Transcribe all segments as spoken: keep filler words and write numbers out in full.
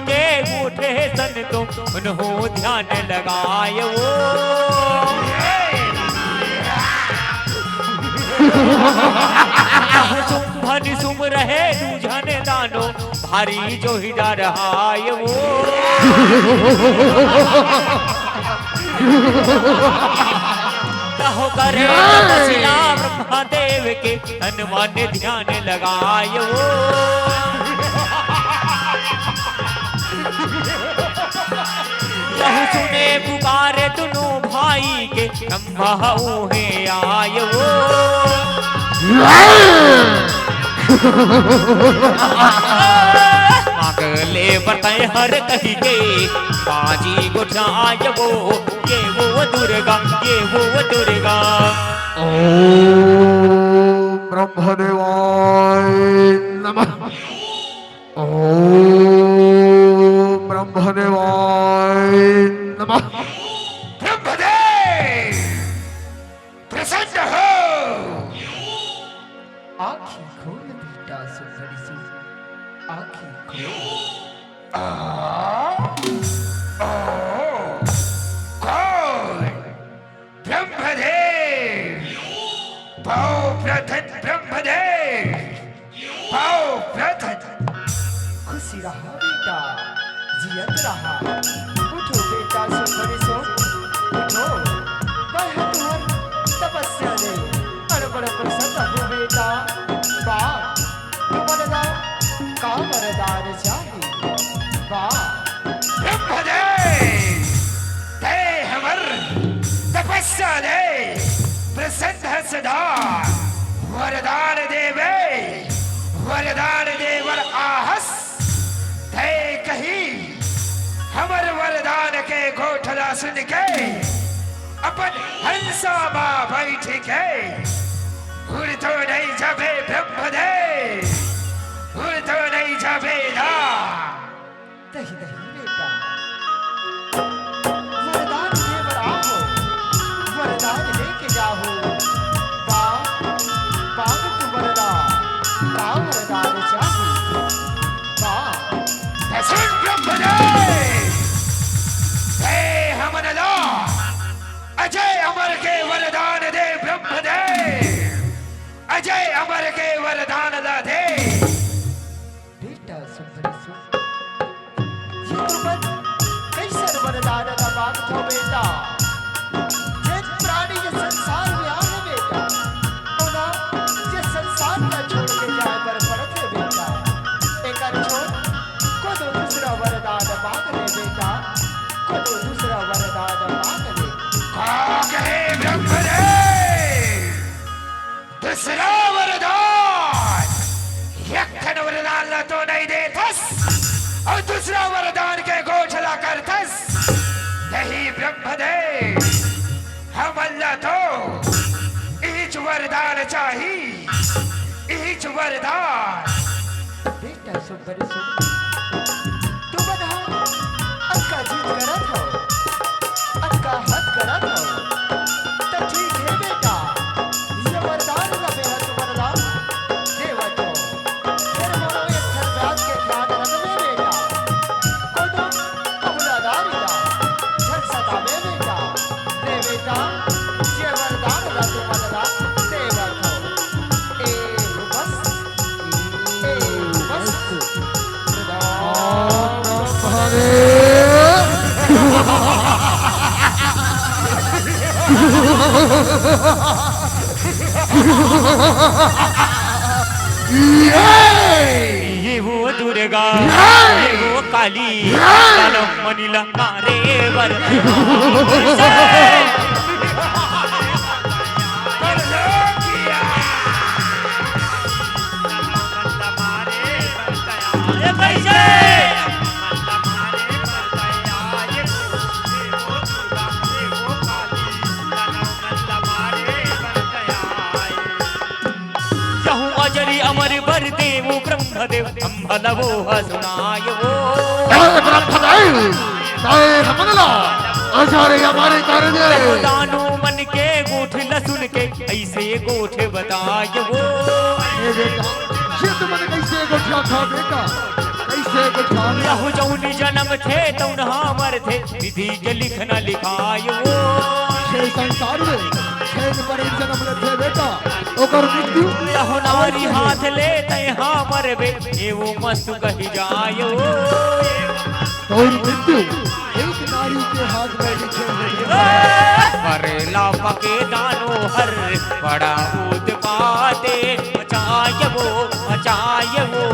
के उठे संतो उन्हों ध्यान लगाए वो। सुंभन सुम रहे दूजन दानो भारी जो ही डर हाय वो। तहो करे तपस्या ब्रह्मा देव के तन मन ध्यान लगायो। यह सुने पुकारे दुनों भाई के, ब्रह्मा उहे आयो। मांग ले बरतय हर कहि के, बाजी गोठियायो। ये वो दुर्गा, ये वो दुर्गा। ओम ब्रह्मदेवाय नमः। ओम ब्रह्मदेवाय नमः। ब्रह्मदेव प्रसन्न हो। आँखी खोल बेटा सुंदरी सु, आँखी खोल। आ, ओ, कौन? ब्रह्मदेव, पाँव प्रथन ब्रह्मदेव, पाँव प्रथन। खुशी रहा बेटा, जियत रहा। उठो बेटा सुंदरी सो, उठो। वह तुहर तपस्या ले, बड़ बड़ प्रसन्न हो बेटा। बा, तुमन ला का वरदान चाही? बा। ब्रह्मदेव, तै हमर तपस्या ले प्रसन्न सदा। वरदान देवे, वरदान देवर आहस। तै कही हमर वरदान के गोठला सुन के अपन हंसा मा बैठ के उड़ तो नहीं जाबे ब्रह्मदेव, उड़ तो नहीं जाबे ना। दही दही बेटा, वरदान देवर आहो, वरदान लेके जाहो। बा, बा तू वरदान, का वरदान चाही? बा। सुन ब्रह्मदेव, हे हमन ला अजय अमर के वरदान दे ब्रह्मदेव, अजय अमर के वरदान ला दे। बेटा सुंदरी सुन, ये तुमन कइसन वरदान ला मांगथव बेटा? जेन प्राणी ये संसार में आए हे बेटा, ओला ये संसार ला छोड़ के जाए बर पड़त हे बेटा। एकर छोड़ कोनो दूसरा वरदान मांग ले बेटा, कोनो दूसरा वरदान मांग ले। का कहे ब्रह्मदेव? दूसरा वरदान, एक ठन वरदान ला तो नहीं देथस, अउ दूसरा वरदान के गोठला करथस। नहीं ब्रह्मदेव, हमन ला तो इहीच वरदान चाही, इहीच वरदान। बेटा सुंदरी सुन, तुमन ह अतका जिद करत हव, अतका हद करत हव, त ठीक हे बेटा, ये वरदान ल मेंह तुमन ला देवत हव। फेर मोरो एक ठन बात के ध्यान रखबे बेटा, कोनो अबलादारी ला झन सताबे बेटा। ले बेटा, ये वरदान ला तुमन ला देवत हव। ए बस, ए बस। हरे। ये वो दुर्गा, ये वो काली, दानव मनी ला मारे बर। ये कैसे? यहू अजरी अमर बर देव ब्रह्मदेव, हम भला वो ह सुनाय वो। हे ब्रह्मदेव, तैं हमन ला अजर अमर कर दे। दानव मन के गोठ ल सुन के, अइसे गोठ बताय वो। ए बेटा, ये तुमन कइसे गोठियाथव बेटा? कइसे यहू जौन जनम थे तौन हा मरथे, विधि के लिखना लिखाय वो। ये संसार में छेन पर एक जन्म लेथे बेटा, ओकर मृत्यु यहू नारी हाथ ले तै हा मरबे, ये वो मस्तु कही जाय वो। और मृत्यु एक नारी के हाथ में लिखे हुए हैं। करेला पके दानो हर बड़ा उत्पाते, मचाय वो, मचाय वो।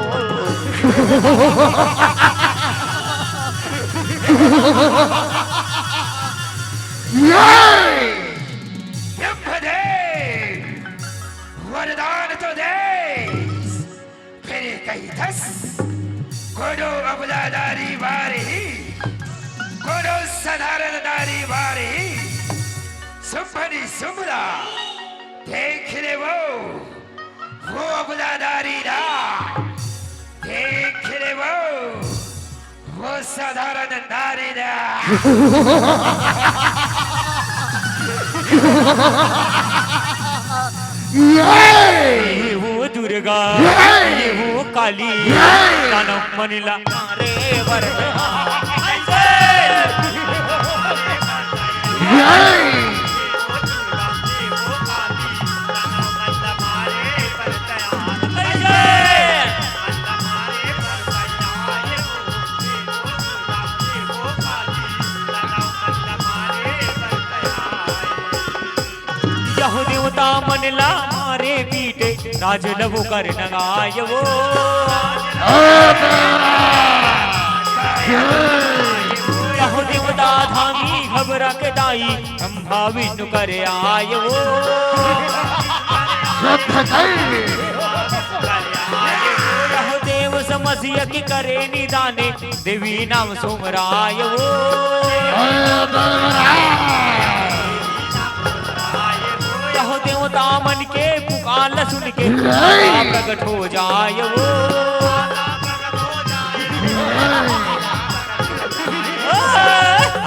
ये! सिंह दे, वरदान तो दे, फिर कही दस, कोनो अबला नारी बार ही, कोनो साधारण नारी बार ही, सुंभनी सुंभला, देख ले वो, वो अबला नारी ना, देख ले वो, वो साधारण नारी ना। ये! ये वो दुर्गा, ये! ये वो काली, ये! दानव मन ला मारे बर। ये! यहू देवता मन ला मारे पीटे, राज लहू कर नंगाय वो। यहू देवता धामी घबरा के दाई, ब्रह्मा विष्णु करे आय वो। यहू देव समसिया के करे निदाने, देवी नाम सुमराय वो। यहू देवता मन के पुकार ल सुन के, प्रगट हो जाय वो।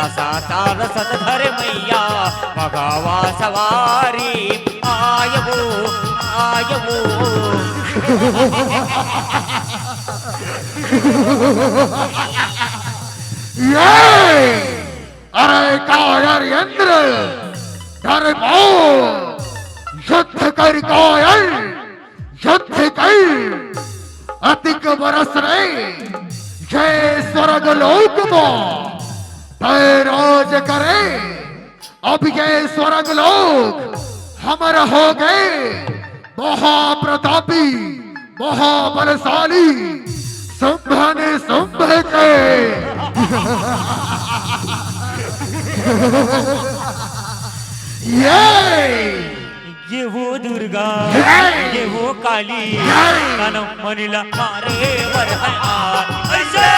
असा तार सत धर मैया, मघवा सवारी आय वो, आय वो। ये! अरे कायर इंद्र, डरपोक, युद्ध कर कायर, युद्ध कर। अतिक बरस रे, जय स्वर्ग लोक म, तय राज करे। अब ये स्वर्ग लोक हमर हो गए, महाप्रतापी, महाबलशाली, सुंभनी सुंभ के। ये! ये वो दुर्गा, ये! ये वो काली, ये! दानव मन ला मारे बर है आ। ऐसे!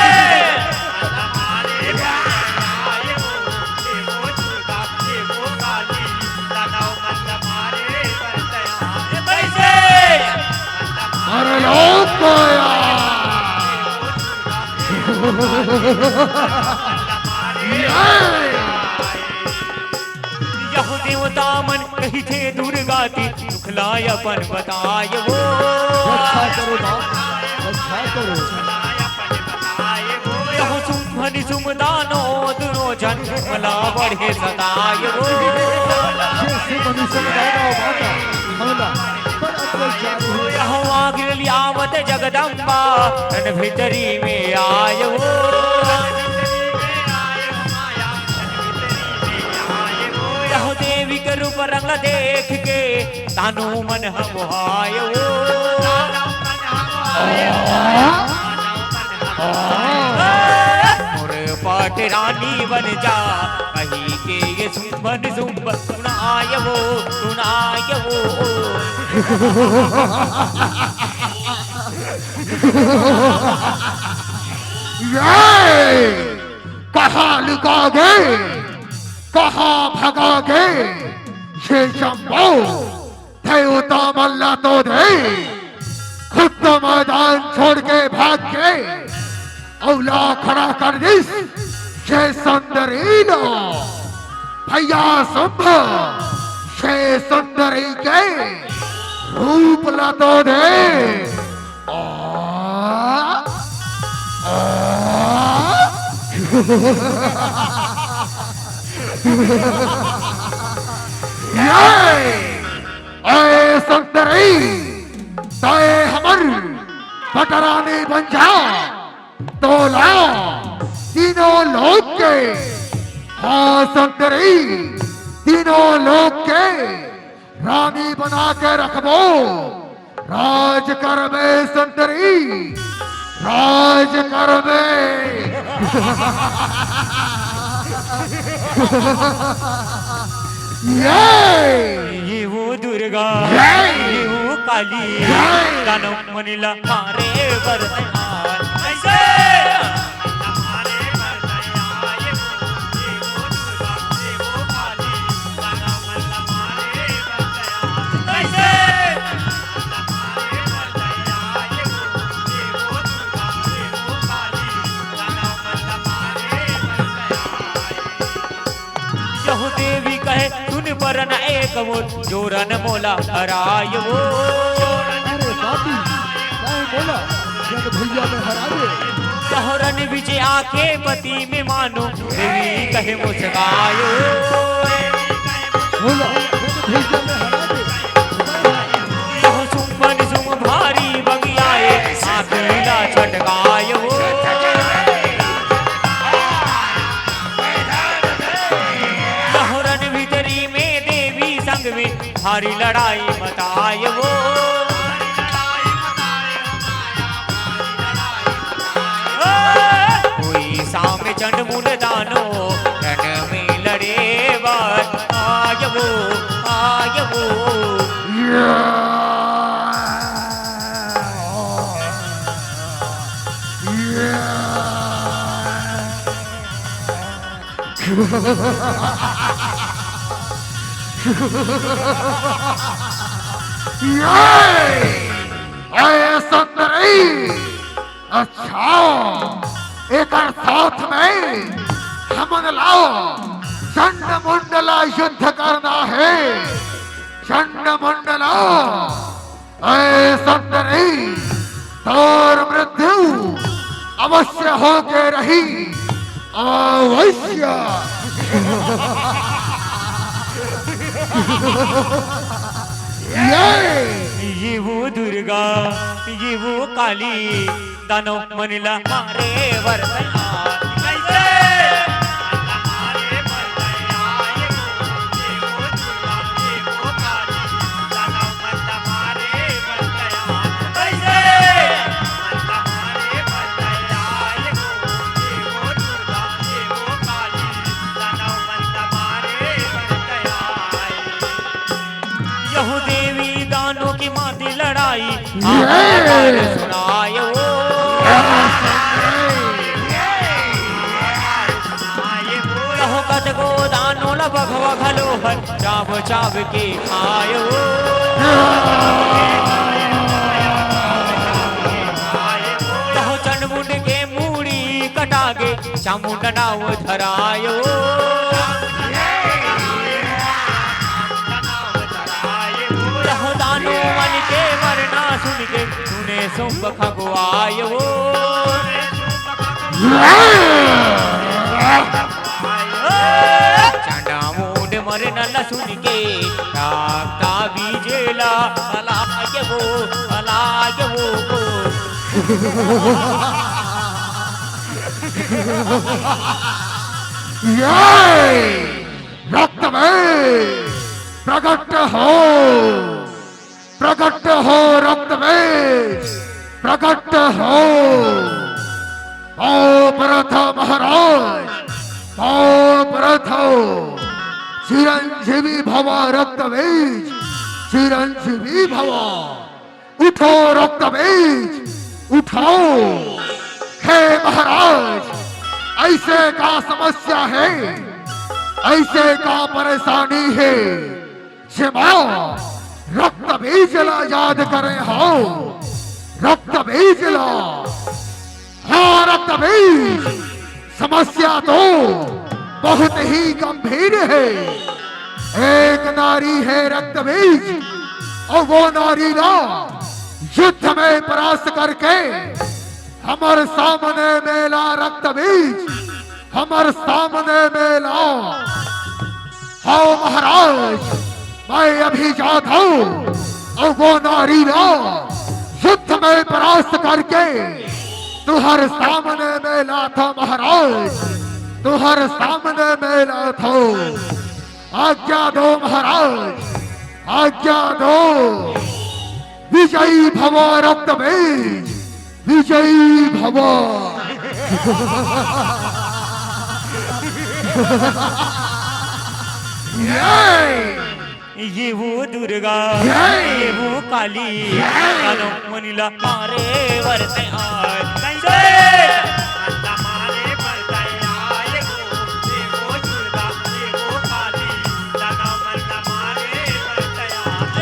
अरे लोग को यार। यहू देवता मन कहिथे दुर्गा ती, दुख ला अपन बताय वो। रक्षा करो माँ, रक्षा करो। यहू सुंभनी सुंभ दानो दुनो जन, मला बढ़े सताय वो। ये सुंभनी सुंभ दानो माता, हमला, बड़ा अत्याचार हुआ। यहू आगिर लियावत जगदम्बा, तन भीतरी में आय वो। यहू देवी के रूप रंग देख के, दानो मन ह मोहाय वो। मोर पाट रानी बन जा, कही के ये सुंभन सुंभ सुनाय वो, सुनाय वो। ये कहाँ लुका गए, कहाँ भगा गए ये शंभू? देवता मल्ला तो दे, खुद तो मैदान छोड़ के भाग के अवला खड़ा कर दिस। जय सुंदरी लो भैया सुंभ, जय सुंदरी के रूप ला तो दे। आ, आ, ये, ए सुंदरी, तय हमर पटरानी बन जा, तोला तीनों लोक के, हाँ सुंदरी, तीनों लोक के रानी बना के रखबो। राज करबे सुंदरी, राज करबे। ये, ये वो दुर्गा, ये, ये वो काली, ये, दानव मन ला मारे बर तैयार। कैसे? यहू देवी कहे, सुन बरन एक मोर, जोरन मोला हराय वो। अरे बापी, काहे मोला जन भैया में हरा दे। तोहरन बीच आके पति में मानो, देवी कहे मुस्कायो। बोला, जन भैया में हरा दे। यह सुमन सुम भारी बगियाए, आँख मिला छटकायो। तोहरन भीतरी में देवी संग में भारी लड़ाई मताय वो। कोई साम चंड मुंड दानो रण में लड़े बर आय वो, आय वो। ये, ए सुंदरी, अच्छा, एकर साथ में हमन ला चंड मुंड ला युद्ध करना हे। चंड मुंड ला, ए सुंदरी, तोर मृत्यु अवश्य होके रही, अवश्य। ये, ये वो दुर्गा, ये वो काली, दानव मन ला मारे बर तैयार। कैसे? यहू देवी दानों की माती लड़ाई, हाहाकार सुनाय वो। यहू कतको दानों ला बघवा घलो हर चाब चाब के खाय वो। यहू चंडमुंड के मूड़ी कटागे, चामुंड नाव धराय वो। यहू दानव मन के मरना सुन के, सुने सुंब खगुआय वो। चंडा मुंड मरना ला सुन के, रक्त बीज ला हलाय वो, हलाय वो। ये रक्त में प्रकट हो, प्रकट हो रक्त में, प्रकट हो। पाँव परत हो महाराज, पाँव परत हो। चिरंजीवी भवा रक्त बीज, चिरंजीवी भवा। उठो रक्त बीज, उठाओ। हे महाराज, ऐसे का समस्या है, ऐसे का परेशानी है, जेमा रक्त बीज ला याद करे हो, रक्त बीज ला। हाँ, रक्त बीज, समस्या तो बहुत ही गंभीर है। एक नारी है रक्त बीज, और वो नारी ला युद्ध में परास्त करके हमर सामने मेला रक्त बीज हमर सामने में ला। हव महाराज, मैं अभी जात हँव अउ वो नारी ला युद्ध में परास्त करके तुँहर सामने में लात हँव महाराज, तुँहर सामने में लात हँव। आज्ञा दव महाराज, आज्ञा दव। विजयी भव रक्तबीज, विजयी भव। ये, ये वो दुर्गा, ये। ये वो काली, ये। कालो मनीला मारे वरते आय। कैसे?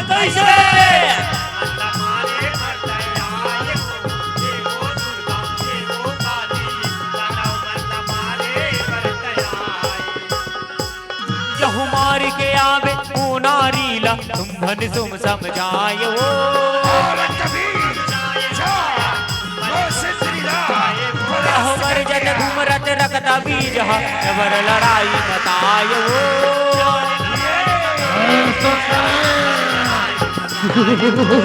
कैसे? यहू मार के आवे ओ नारी ला, तुम्हन सुम समझाय ओ। यहू मर जत घूम रत रक्त बीज हा, जबर लड़ाई बताय ओ।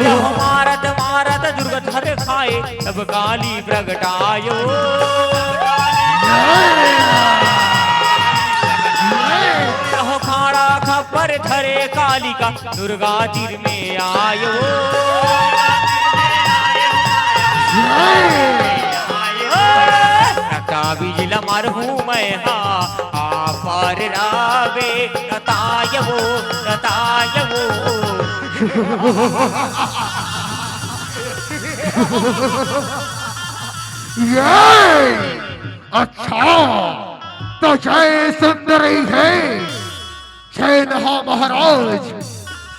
यहू मारत मारत दुर्गत हर खाए, तब काली प्रगटाय ओ। यहू खाड़ा खप्पर धरे कालिका, दुर्गा तीर में आय ओ। रक्ता बीज ला मारहूँ मैं हा, आ पार रावे, रताय ओ, रताय ओ। ये, अच्छा, त जय सुंदरी हे। जय नहा महाराज,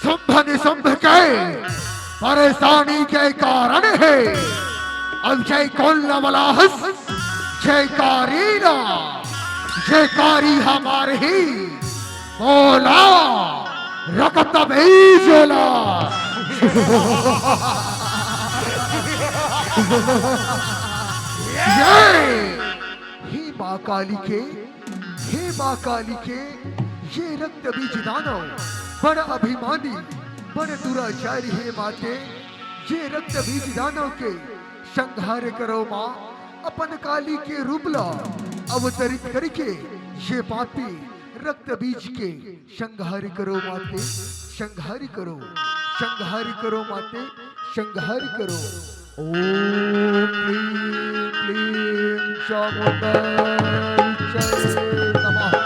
शुंभ निशुंभ के परेशानी के कारण हे। अब जय कोन ला बलाहस, जयकारी ला, जयकारी हमार ही। बोला, रक्त बीज ला। जय। हे माँ काली के, हे माँ काली के, ये रक्त बीज दानव बड़ अभिमानी, बड़ दुराचारी हे माते। ये रक्त बीज दानव के संहार करो माँ, अपन काली के रूप ला अवतरित करके ये पापी रक्त बीज के संहार करो माते, संहार करो, संहार करो माते, संहार करो। ओम क्लीं क्लीं चामुण्डायै नमः।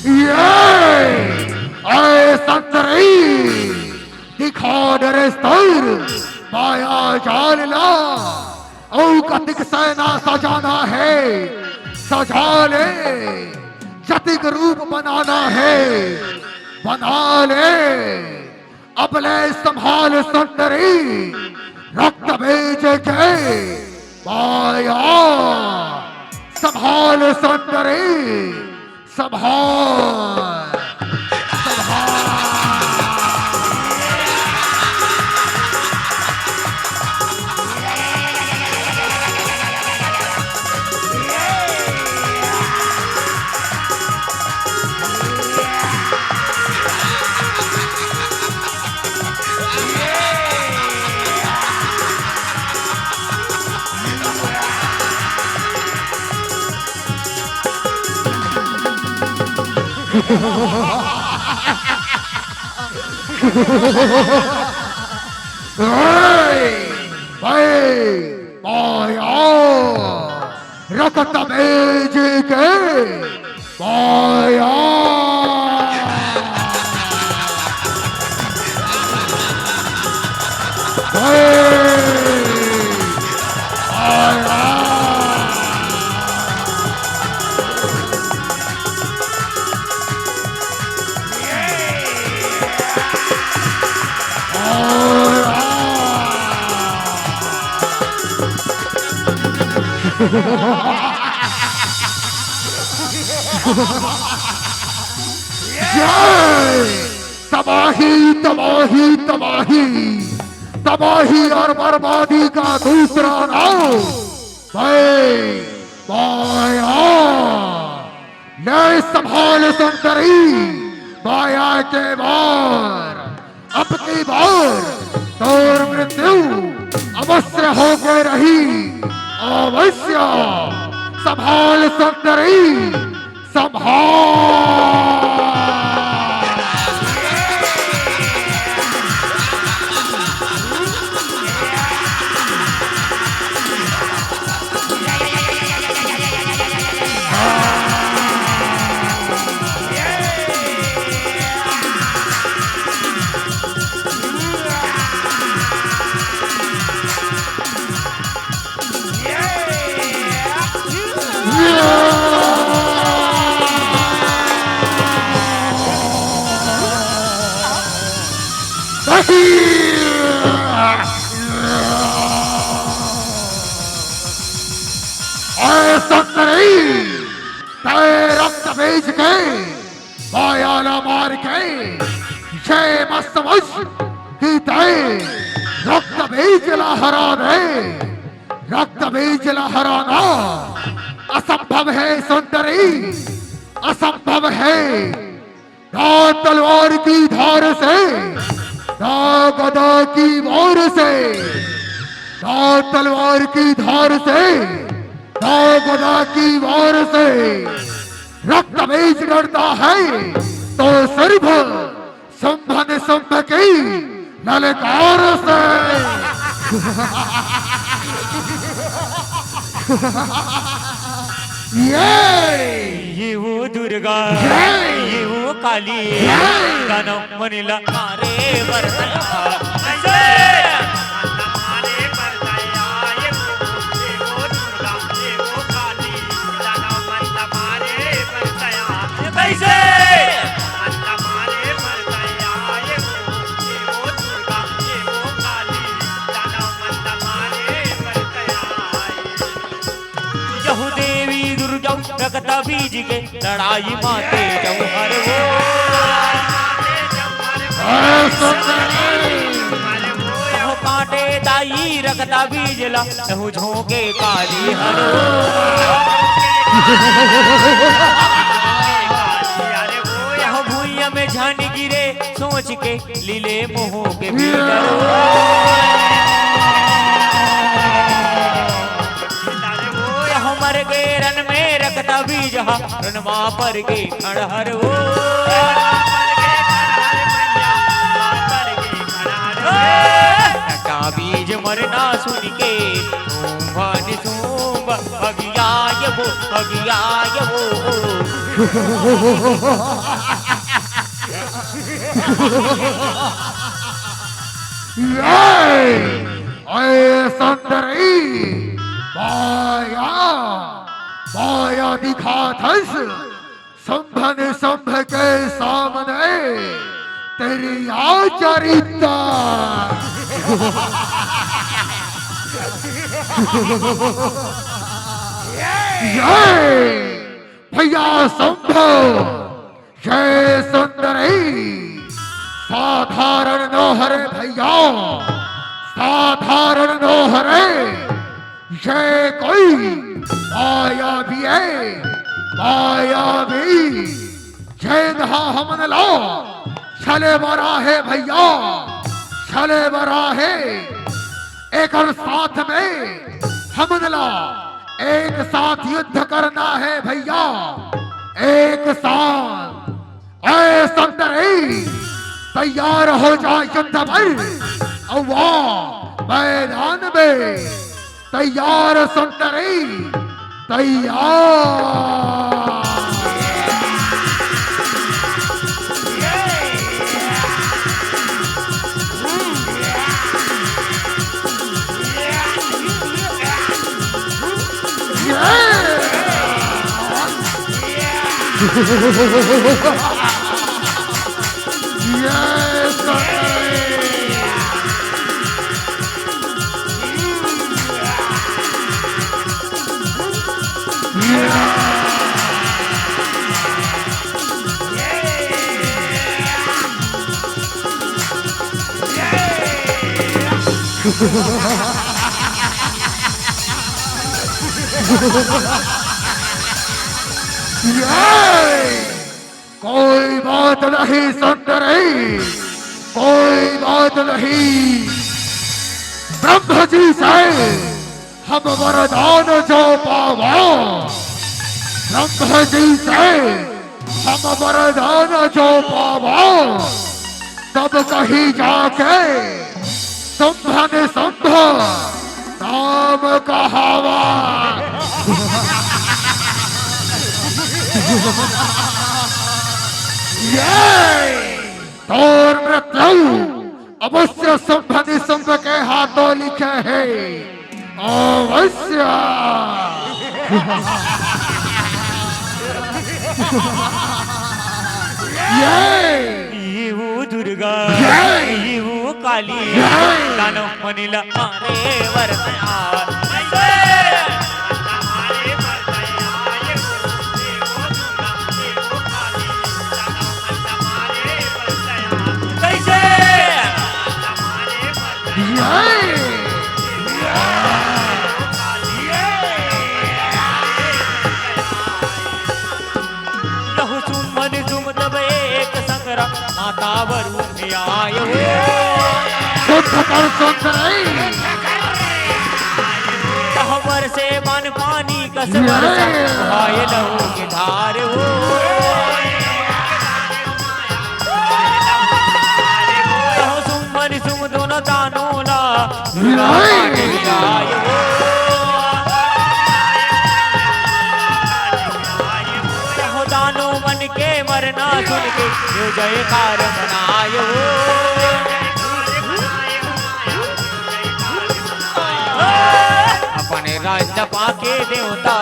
ये, ऐ संतरी, दिखा दे रे स्तर, माया जाल ला, अउ कतिक सेना सजाना हे, सजा ले, जतिक रूप बनाना हे, बना ले। अब ले संभाल सुंदरी, रक्त बीज के माया। संभाल सुंदरी, संभाल, संभाल। ए, भाई, भाई, आओ। रक्त बीज के पाया। हे! पाया। जय! तबाही, तबाही, तबाही, तबाही और बर्बादी का दूसरा नाम। भाई, भाई, आओ। ले संभाल सुंदरी, माया के वार। अब की बार तोर मृत्यु अवश्य होके रही, अवश्य। संभाल सुंदरी, संभाल। ऐसा नहीं, तय रक्त बीज के बायाला मार के ये मत समझ कि तय रक्त बीज ला हरा दे। रक्त बीज ला हराना असंभव है सुंदरी, असंभव है। ना तलवार की धार से, ना गदा की वार से, ना तलवार की धार से, ना गदा की वार से रक्त बीज डरता है तो सिर्फ संभन संभ की ललकार से। ये ये वो दुर्गा, ये ये वो काली, ये दानव मन ला मारे बर तैयार। कैसे? कैसे? यहू देवी दुर्गा रक्त बीज के लड़ाई माते जौहर वो। यहू काटे दाई रक्त बीज ला, यहू झोंके काली हरो। यहू भुइयां में झन गिरे सोच के लीले मोह के भीतर। यह मर गे रन में रक्त बीज हा, रन मा पर गे खड़हर हो। रक्त बीज मरना सुन के सूंभ निसूंभ अगियाय वो, अगियाय वो। ए सुंदरी, माया, माया दिखाथस, संभन संभ के सामने तेरी आचारिता। ये भैया संभव, जय सुंदरी, साधारण नोहरे भैया, साधारण नोहरे। जय कोई मायावी है, मायावी। जय दहा हमन ला छले बरा है भैया, छले बरा है। एकर साथ में हमन ला एक साथ युद्ध करना है भैया, एक साथ। तैयार हो जा युद्ध बर, अउ आ मैदान में तैयार संतरी, तैयार। कोई बात नहीं संतरी, कोई बात नहीं। ब्रह्म जी से हम वरदान जो पावा, ब्रह्म जी से हम वरदान जो पावा, तब कहीं जाके शुंभ निशुंभ नाम कहावा। ये तोर मृत्यु अवश्य शुंभ निशुंभ के हाथों लिखे हे। अवश्य। ये ये वो दुर्गा, ये। ये वो काली, ये। दानव मन ला मारे बर तैयार। कैसे? लहु सुमन सुम तब एक संग रा माता वरुण आयो। शुद्ध कर शुद्ध नहीं। तह बरसे बन पानी कस बरसा ये। भाय लहु के धार हो। लहु सुमन सुम दोनों दानों ला ये। आयो। लहु दानों मन के मरना सुन के यो जयकार मनायो। अपने राज पाके देवता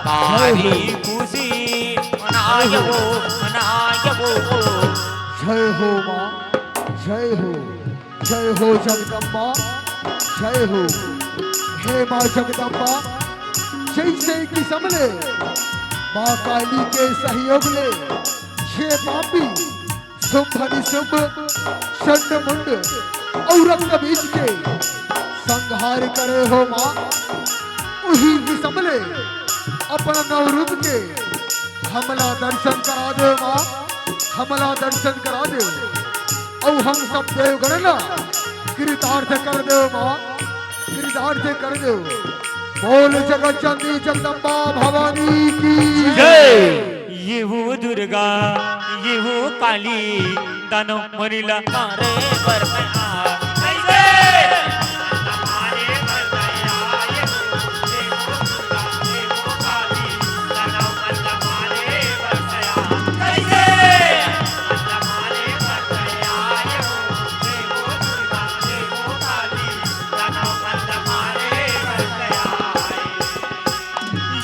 भारी खुशी मनायो, मनायो। जय हो माँ, जय हो, जय हो जगदम्बा, जय हो। हे माँ जगदम्बा, जैसे किसम ले माँ काली के सहयोग ले छे पापी शुंभ निशुंभ, चंड मुंड अउ रक्त बीज के संहार करे हो माँ, उही किसम ले अपन नव रूप के हमला दर्शन करा दे माँ, हमला दर्शन करा दे। अउ हम सब देवगण ला कृतार्थ कर दे माँ, कृतार्थ कर दे। बोल जगत जननी जगदम्बा भवानी की जय। ये वो दुर्गा, ये वो काली, दानव मन ला मारे बर में आ। कैसे?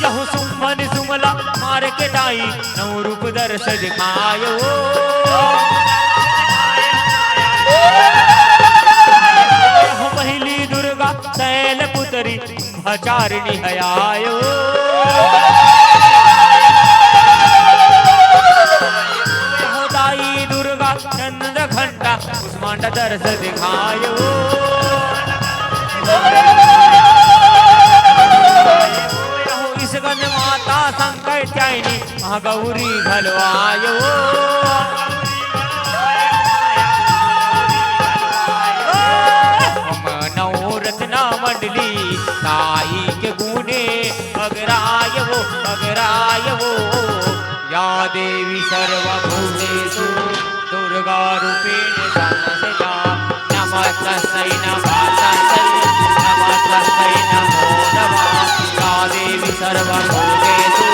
यहु सुमन सुमला मार के दाई नौ रूप दर्श दिखायो। यहु पहली दुर्गा शैल पुत्री ब्रह्मचारिणी है आयो। यहु दाई दुर्गा चंद्र घंटा कुष्मांड दर्श दिखायो। यहु इसगंज माता संकट जाइनी महागौरी घलो आयो। हम नौ रत्ना मंडली ताई के गुने अगराय वो, अगराय वो। या देवी सर्वभूतेषु दुर्गा रूपेण संस्थिता। नमस्तस्यै नमस्तस्यै नमस्तस्यै नमो नमः। या देवी सर्वभूतेषु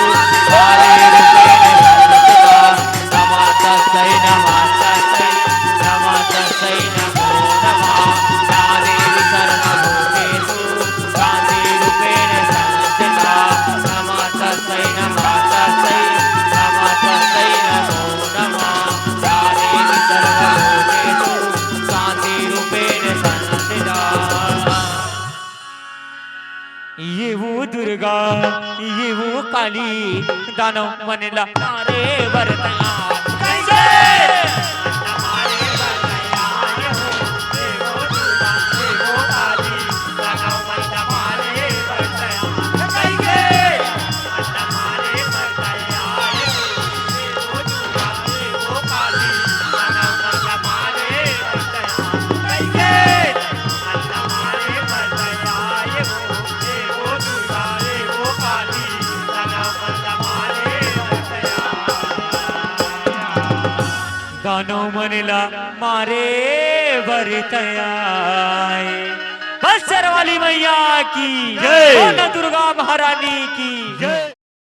काली रूपेण संस्थिता। नमस्तस्यै नमस्तस्यै नमस्तस्यै नमो नमः। या देवी सर्वभूतेषु शांति रूपेण संस्थिता। नमस्तस्यै नमस्तस्यै नमस्तस्यै नमो नमः। या देवी सर्वभूतेषु शांति रूपेण संस्थिता। ये वो दुर्गा, ये वो काली, दानव मन ला मारे बर तैयार। कैसे? दानव मन ला मारे बर तैयार। बस्तर वाली मैया की जय। बोल दुर्गा महारानी की जय।